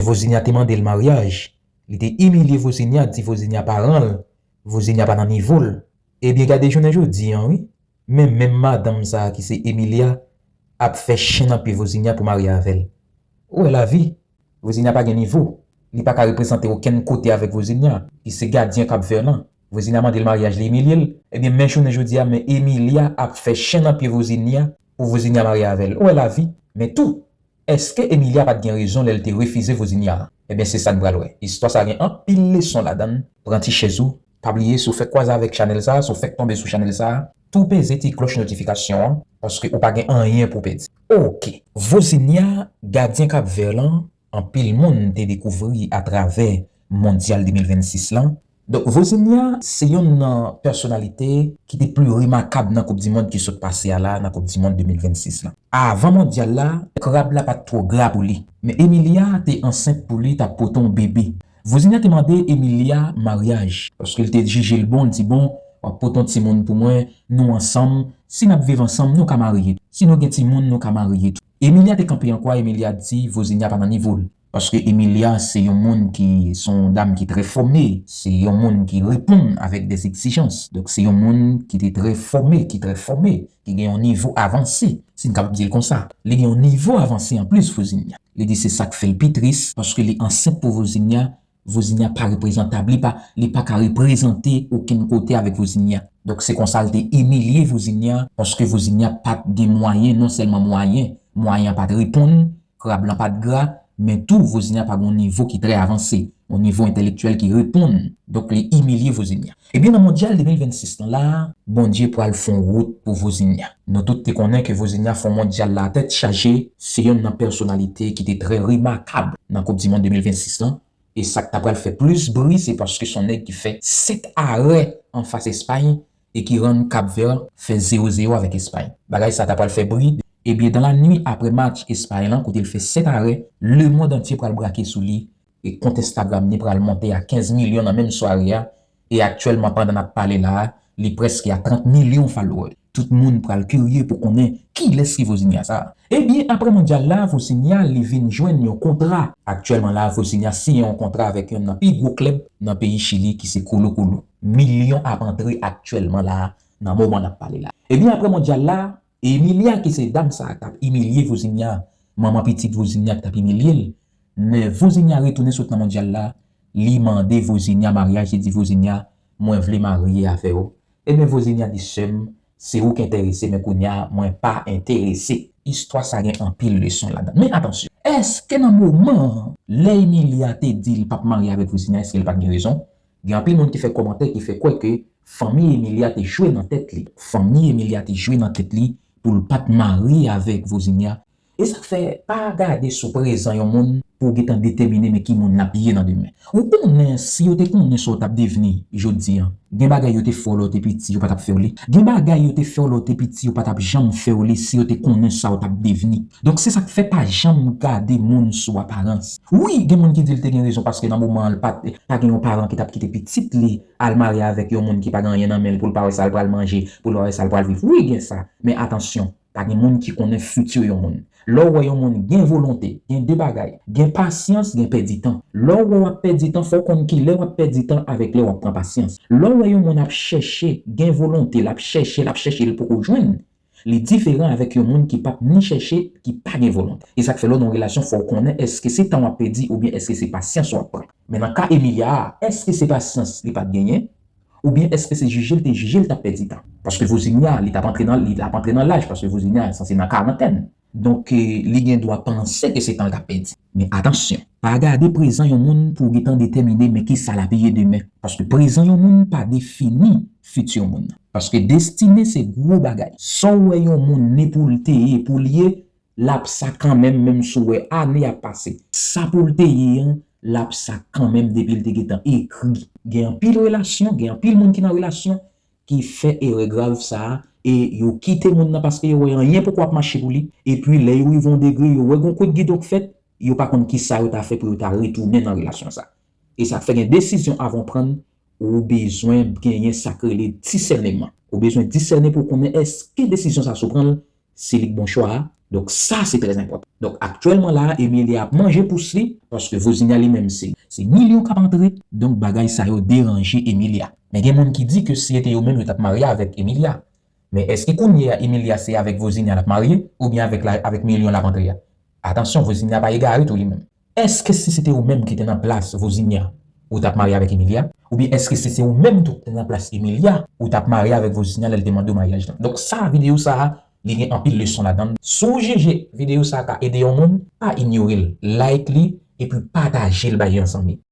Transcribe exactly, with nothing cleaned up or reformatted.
Vozinia te mande l maryaj. Li te imilye Vozinia, di Vozinia pa ran l, Vozinia pa nan nivo l. Ebyen, gade jounen jodi a, wi. Men menm madanm sa a ki se Emilia ap fè chen nan pye Vozinia pou marye avè l. Ou wè lavi? Vozinia pa gen nivo. Li pa ka reprezante okenn kote avèk Vozinia, ki se gadyen Cap Vert lan. Vozinia mande l maryaj, li imilye l. Ebyen, men jounen jodi a, men Emilia ap fè chen nan pye Vozinia pou Vozinia marye avè l. Ou wè lavi? Men tou, èske Emilia pa t gen rezon lè l te refize Vozinia a? Ebyen, se sa n pral wè. Istwa sa a gen anpil leson ladan l. Pran ti chèz ou. Pa bliye, si w fèk kwaze avèk chanèl sa a, si w fèk tonbe sou chanèl sa a, tou peze ti klòch notifikasyon an, paske ou pa gen anyen pou w pèdi. Oke. Vozinia, gadyen Cap Vert lan, anpil moun te dekouvri atravè Mondyal de mil vennsis lan. Donk, Vozinia se yonn nan pèsonalite ki te pli remakab nan Koup di Mond ki sot pase a la, nan Koup di Mond de mil vennsis lan. Avan Mondyal la, krab la pa t twò gra pou li. Men Emilia te ansent pou li t ap pote yon bebe. Vozinia te mande Emilia maryaj, paske l te jije l bon, l di, "Bon, w ap pote yon timoun pou mwen, nou ansanm, si n ap viv ansanm, nou ka marye tou. Si nou gen timoun, nou ka marye tou." Emilia te kanpe an kwa, Emilia di Vozinia pa nan nivo l. Paske Emilia se yon moun ki, se yon dam ki trè fòme, se yon moun ki reponn avèk de egzijans. Donk, se yon moun ki te trè fòme, ki trè fòme, ki gen yon nivo avanse, si n kapab di l konsa. Li gen yon nivo avanse anplis, Vozinia. Li di se sa k fè l pi tris, paske li ansent pou Vozinia, Vozinia pa reprezantab, li pa, li pa ka reprezante okenn kote avèk Vozinia. Donk, se konsa l te imilye Vozinia, paske Vozinia pa t gen mwayen, non sèlman mwayen, mwayen an pa t reponn, krab lan pa t gra, men tou Vozinia pa gen yon nivo ki trè avanse, yon nivo entèlektyèl ki reponn. Donk, li imilye Vozinia. Ebyen, nan Mondyal de mil vennsis lan la, Bondye pral fè yon wout pou Vozinia. Nou tout te konnen ke Vozinia fè yon Mondyal la tèt chaje, se yonn nan pèsonalite ki te trè remakab nan Koup di Mond de mil vennsis lan. E sa k ta pral fè plis bri, se paske se yon nèg ki fè sèt arè anfas Espay e ki rann Cap Vert fè zewo zewo avèk Espay. Bagay sa ta pral fè bri. Ebyen, dans la nuit après match Espay lan, kote l fè sèt arè, lemonn antye pral brake sou li, e kont Instagram li pral monte a kenz milyon nan menm sware a, e aktyèlman, pandan n ap pale la a, li prèske a trant milyon follower. Tout moun pral kirye pou konnen kilès ki Vozinia sa a. Ebyen, apre Mondyal la, Vozinia, li vin jwenn yon kontra. Aktyèlman la, Vozinia siyen yon kontra avèk yonn nan pi gwo klèb nan peyi Chili, ki se Colo Colo. Milyon ap antre aktyèlman la, nan moman n ap pale la. Ebyen, apre Mondyal la, Emilia, ki se dam sa a k t ap imilye Vozinia, manman pitit Vozinia ki t ap imilye l, lè Vozinia retounen sot nan Mondyal la, li mande Vozinia maryaj, li di, "Vozinia, mwen vle marye avè w." Ebyen, Vozinia di, "Sè m, se ou k enterese, men kounye a, mwen pa enterese." Istwa sa gen anpil leson ladan. Men atansyon, èske nan moman an, lè Emilia te di l p ap marye avèk Vozinia, èske l pa t gen rezon? Gen anpil moun ki fè kòmantè ki fè kwè ke fanmi Emilia te jwe nan tèt li. Fanmi Emilia te jwe nan tèt li pou l pa t marye avèk Vozinia. E sa k fè, pa gade sou prezan yon moun pou w gentan detèmine men ki moun l ap ye nan demen. Ou konnen, si yo te konnen sa w t ap devni jodi an, gen bagay yo te fè w lè w te piti, yo pa t ap fè w li. Gen bagay yo te fè w lè w te piti, yo pa t ap janm fè w li si yo te konnen sa w t ap devni. Donk, se sa k fè pa janm gade moun sou aparans. Wi, gen moun ki di l te gen rezon paske nan moman an, l pa t, pa gen yon paran ki t ap kite pitit li al marye avèk yon moun ki pa gen anyen nan men l pou l pa wè sa l pral manje, pou l pa wè sa l pral viv. Wi, gen sa. Men atansyon, pa gen moun ki konnen fiti yon moun. Lè w wè yon moun gen volonte, gen de bagay, gen pasyans, gen pèdi tan. Lè w wè w ap pèdi tan, fò w konn kilè w ap pèdi tan avèk lè w ap pran pasyans. Lè w wè yon moun ap chèche, gen volonte, l ap chèche, l ap chèche, l poko jwenn, li diferan avèk yon moun ki p ap ni chèche, ki pa gen volonte. E sa k fè lè w nan yon relasyon, fò w konnen èske se tan w ap pèdi oubyen èske se pasyans w ap pran. Men nan ka Emilia a, èske se pasyans li pa t genyen? Oubyen èske se jije l te jije l t ap pèdi tan? Paske Vozinia, li t ap antre nan, li t ap antre nan laj, paske Vozinia sanse nan karantèn. Donk, eh, li gen dwa panse ke se tan l t ap pèdi. Men atansyon, pa gade prezan yon moun pou w gentan detèmine men kisa l ap ye demen. Paske prezan yon moun pa defini fiti moun nan. Paske destine se gwo bagay. Sa w wè yon moun ni pou l te ye, pou l ye, l ap sa kanmenm, menm si w wè ane ap pase. Sa pou l te ye an, l ap sa kanmenm depi l te gentan ekri. Gen anpil relasyon, gen anpil moun ki nan relasyon ki fè erè grav sa a, e yo kite moun nan paske yo wè anyen poko ap mache pou li. Epi lè yo rive yon degre, yo wè gon kout gidon k fèt, yo pa konn kisa yo ta fè pou yo ta retounen nan relasyon sa. E sa k fè gen desizyon avan w pran, ou bezwen genyen sa k rele disèneman. Ou bezwen disène pou w konnen èske desizyon sa a si w pran l, se li k bon chwa a, Donk sa se trè enpòtan. Donk aktyèlman la a, Emilia ap manje pous li, paske Vozinha li menm se, se milyon k ap antre, donk bagay sa yo deranje Emilia. Men gen moun ki di ke si se te yo menm yo t ap marye avèk Emilia. Men èske kounye a Emilia se avèk Vozinha l ap marye, oubyen avèk la, avèk milyon l ap antre a? Atansyon, Vozinha pa egare tou li menm. Èske si se te ou menm ki te nan plas Vozinha, ou t ap marye avèk Emilia? Oubyen èske si se ou menm tou ki te nan plas Emilia, ou t ap marye avèk Vozinha lè l te mande w maryaj lan? Donk sa, videyo sa a, li gen anpil leson ladan l. Si w jije videyo sa a ka ede yon moun, pa inyore l, like li, epi pataje l bay yon zanmi.